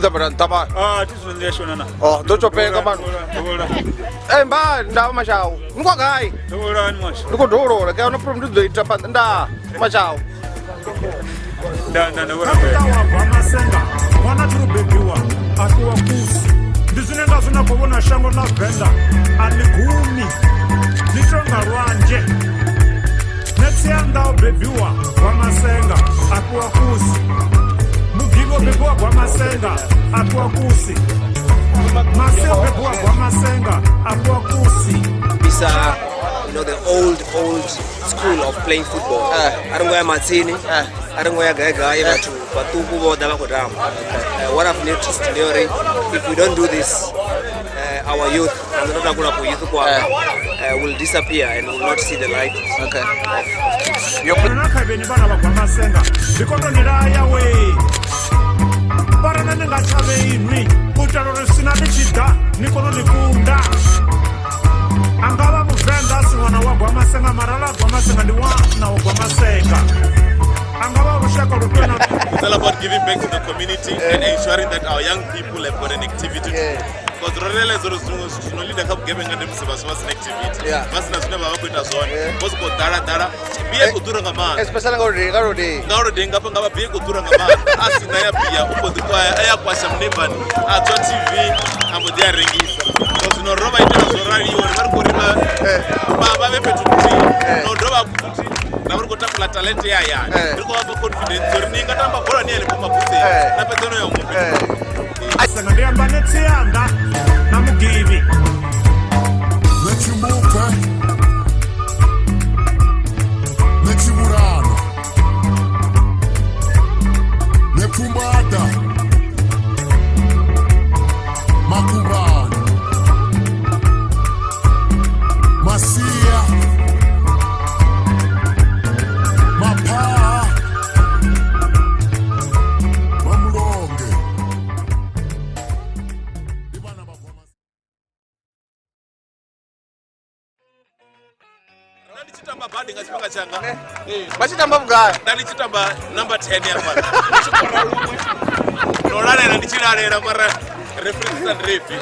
dzambela nṱha mani. Ah, thi zwino ndi a shona na. Oh, ḓo tshopenga mani. Tovhola. Eh, mba ndavha mashau. Ni kwa gai? Tovholani mwashu. Ndi khou dovholola, ke no problem ndi ḓo ita phanḓa nda mashau. Nda nda nda vhona. Wa gwa masenga ṅwana thi lu bebiwa a fhiwa kusi ndi zwine nga zwine khou vhona shango ḽa venḓa a ḽi gumi ḽi tonga lwanzhe netsianda o bebiwa gwa masenga a fhiwa kusi mugivhi o bebiwa gwa masenga a fhiwa kusi masi o bebiwa gwa masenga a fhiwa kusi. Bisa, the old old school of playing football. A ri ngo ya matsini, a ri ngo ya gai gai, vhathu vhaṱuku vho ḓa vha khou tamba. What I've noticed ndi uri if we don't do this, our youth, na ndo takula ku youth kwanga, will disappear and will not see the light. Okay. Na khavheni vhana vha gwa masenga ndi koto ni laya we parana ni nga tshavhe inwi u itela uri sina ḽi tshi ḓa ni kone u ḽi kunda. A nga vha muvenḓa a si ṅwana wa gwa masenga mara ḽa gwa masenga ndi ṅwana wa gwa masenga a nga vha lushaka lufhio na. It's all about giving back to the community and ensuring that our young people have got an activity to do. Because ro realize uri zwiṅwe zwithu zwino leader kha vhugevhenga ndi musi vhaswa vha sina activity. Vha sina zwine vha vha khou ita zwone. Vho sokou ḓala ḓala. Bia i khou ḓura nga maanḓa. Especially nga holiday. Nga holiday ngafha nga vha bia i khou ḓura nga maanḓa. A sina ya bia u mbo ḓi kwaya a ya kwasha munebani a tswa TV a mbo ḓi a rengisa. So zwino ro vha itela zwo raliho uri vha ri khou ri vha vhe fhethu huthihi. Na u dovha hafhu futhi ra vha ri khou takula talente ya hayani. Ri khou vha fha confidence uri ni nga tamba bola ni hanefho mabuseni. Na fhedza no ya huṅwe fhethu. Masenga ndi amba netsianda na mugivhi. Netshimuka netshiburana nepfumbata makumbani masiya maphaha mamulonge ndi vhana vha gwa. Nda ndi tshi tamba badi nga tshifhinga tshanga. Vha tshi tamba vhugai? Nda ndi tshi tamba number 10 ya fhala. Ndi tshi kora luṅwe. No lalela ndi tshi lalela mara referee dzi sa ndirefi.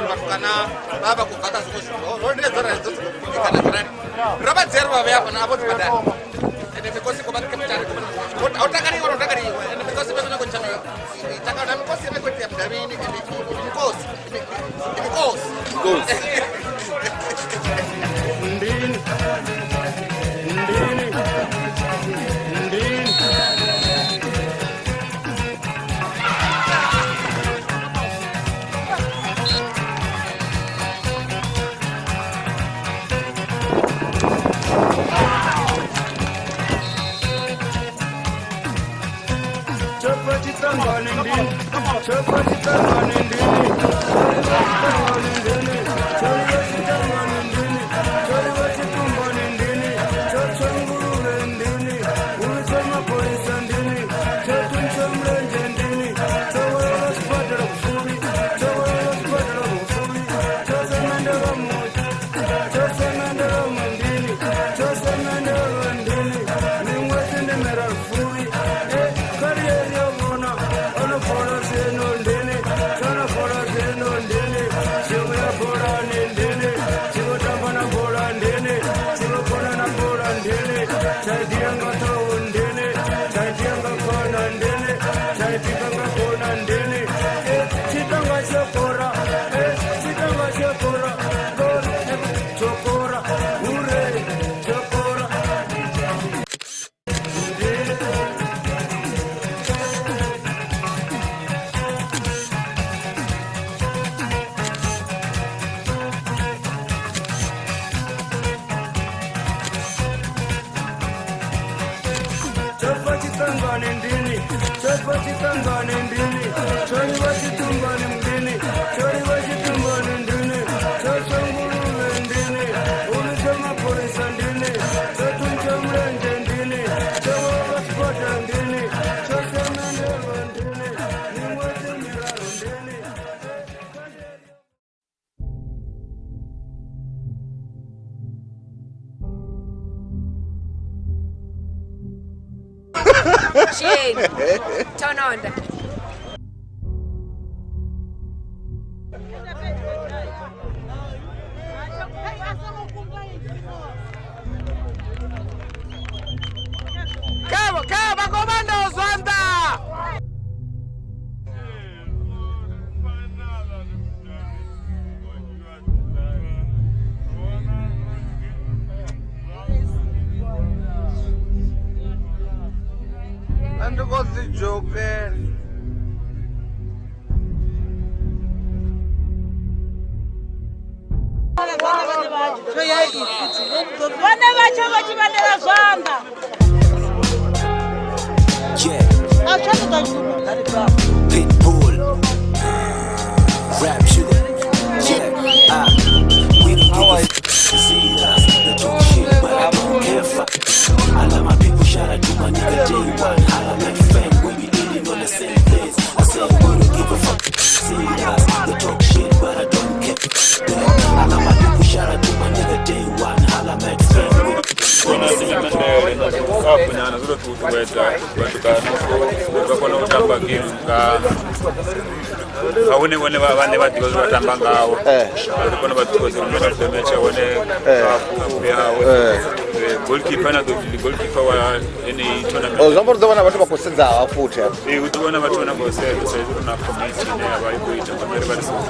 Vhatukana vha vha khou bva kha zwiṅwe zwithu ro lingedza uri dzo kana dzirani ro vha dzhia ri vha vhea fhano afho dzibadani ende mikosi khou vha kapitali ho takaliwa no takaliwa ende mikosi vha khou ntsha takala na mikosi vha khou itea mudavhini ende mikosi mikosi. Ndini ndini ndini. Tshiṱangani ndini tshofa tshiṱangani ndini tshiṱangani ndini tsho tshiṱangani ndini tsho tshitumbani ndini tsho tsho nguluvhe ndini ulutsho mapholisa ndini tsho thuntsho mulenzhe ndini tsho welela sibadela vhufuwi tsho welela sibadela vhufuwi tsho semendela mutsho tsho semendela mundini tsho semendela ndini miṅwedzi ndi miraru fuwi kariyeri ya vhona ono fola zwino ndini tshono fola zwino ndini zwiṅwe ya. tshiṱangani ndini, tsho bva tshiṱangani ndini, tsho livha tshitumbani ndini, tsho livha tshitumbani ndini, tsho tswa nguluvhe ndini, hu vhidzwa mapholisa ndini, tsho thuntsha mulenzhe ndini, tsho vhofha tshigwada ndini, tsho semendelwa ndini, miṅwedzi miraru ndini. Shane, turn on. Ndi khou ḓi jokela. Vhone vhatsho vha tshi vhandela zwanḓa. Pitbull, rap sugar, yeah, we don't give a see us, they talk shit, but I don't care. Fuck. I love my people, shout out to my nigga Day One, holla at fam, we be eating on the same place. I said we don't give a fuck, see us, they talk shit, but I don't care. I love my people, shout out to my nigga Day One, holla at fam, we be eating on the same place. Kapunyana zwo ṱuṱuwedza vhatukana uri vha kone u tamba game nga hune vhone vhane vha ḓivha zwe vha tamba ngaho, uri kone vha ṱuṱuwedza uri man of the match a wane kapu yawe, goalkeeper na ḓo goalkeeper wa heneyi tournament. Zwi amba uri ḓo vhona vhathu vha khou sedza hafha futhi hafha. Ee, hu ḓo vhona vhathu vhane khou sedza sa izwi ri na committee ine ya vha i khou ita ngauri vha ri songo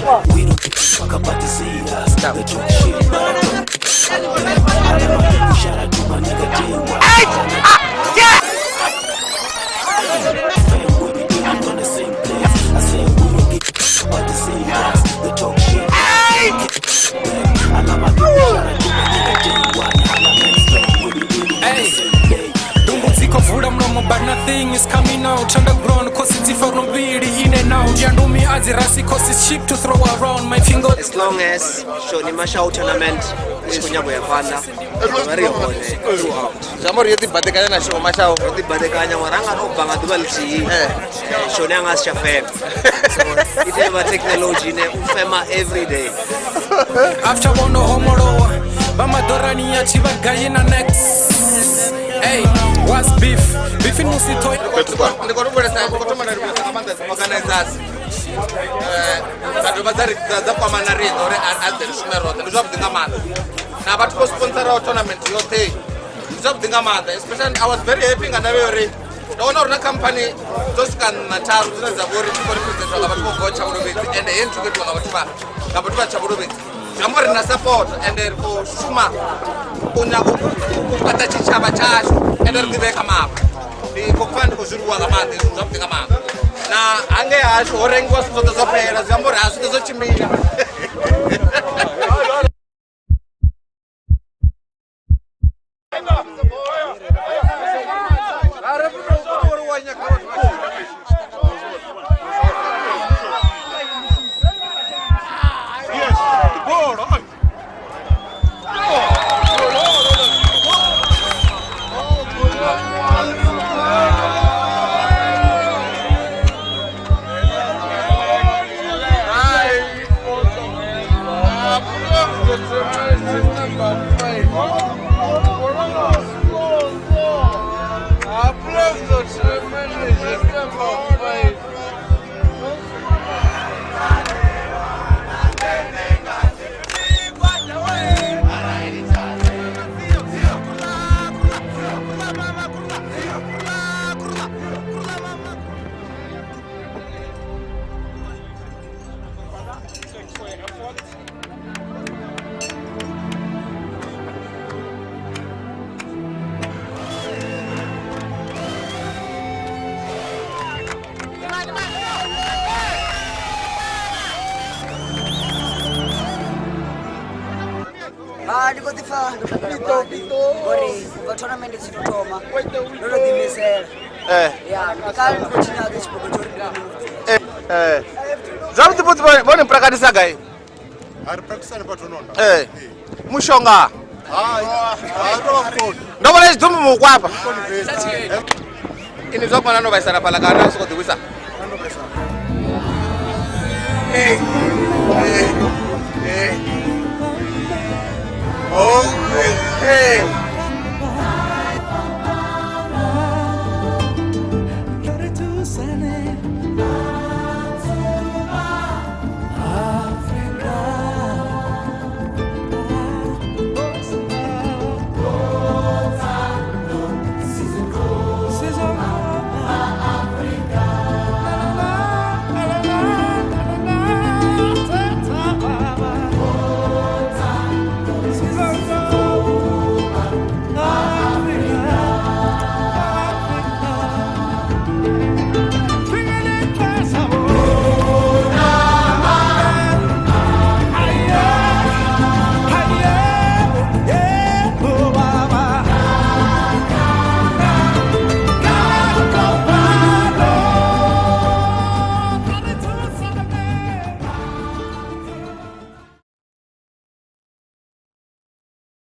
We don't give a fuck about the haters. They talk shit, but I don't. I love my people, shout out to my nigga Day One. Fam, we be eating on the same place. I said we don't give a fuck about the haters. They talk shit. I love my people, shout out to my nigga Day One. Holla at fam, we be eating on the same place. Dumbudziko vula mulomo but nothing is coming out. Underground cause it's mbili in and out. Yandumi azirasi cause it's cheap to throw around my finger. As long as Shoni Mashau tournament i tshi khou nyago ya phanḓa, ri vha ri hone throughout. Zwi amba uri yo ḓibadekanya na Shoni Mashau. Ro ḓibadekanya ngori anga to bva nga ḓuvha ḽithihi, Shoni anga si tsha fema. So i tea u vha technology ine u fema every day. After vono homolowa vha maḓorani ya tshi vha gaye na next. Hey, what's beef? Beef in musi toy. Ndi khou livhuwesa, ndi khou thoma nda livhuwesa nga maanḓa organizers. Dza dovha dza kwama na riṋe uri a ḓe ri shume roṱhe, ndi zwavhuḓi nga maanḓa. Na vhathu vho sponsoraho tournament yoṱhe ndi zwavhuḓi nga maanḓa. Especially I was very happy nga ndavha ya uri ndo wana uri na khamphani dzo swika nṋa tharu dzine dza vha uri dzi khou representwa nga vhathu vho bvaho Tshavhulovhedzi, ende heyi nthu khou itiwa nga vhathu vha Tshavhulovhedzi. Zwi amba uri na support ende ri khou shuma u nyaga u fhaṱa tshitshavha tshashu ende ri ḓivhee kha mapa. Ndi khou pfa ndi khou zwi livhuwa nga maanḓa, hezwi zwavhuḓi nga maanḓa. Na hangei hashu ho rengiwa zwithu zwoṱhe zwo fhela, zwi amba uri ha zwoṱhe zwo tshimbila. Ndi khou ḓipfa ndo takala badi ngori ubva tournament i tshi tou thoma ndo to ḓiimisela. Ya ndi kale ndi khou tshinyaga tshiphuga tsho uri ndi kone u Zwavhuḓi vhuḓi vhone prakatisa gai? A ri practice hanefha Thononda. Mushonga. Hai, hai to vha vhukoni. Ndo vhona tshidzumbu mukwapa. Ini zwa kona no vhaisala fhaḽa kana u sokou ḓiwisa.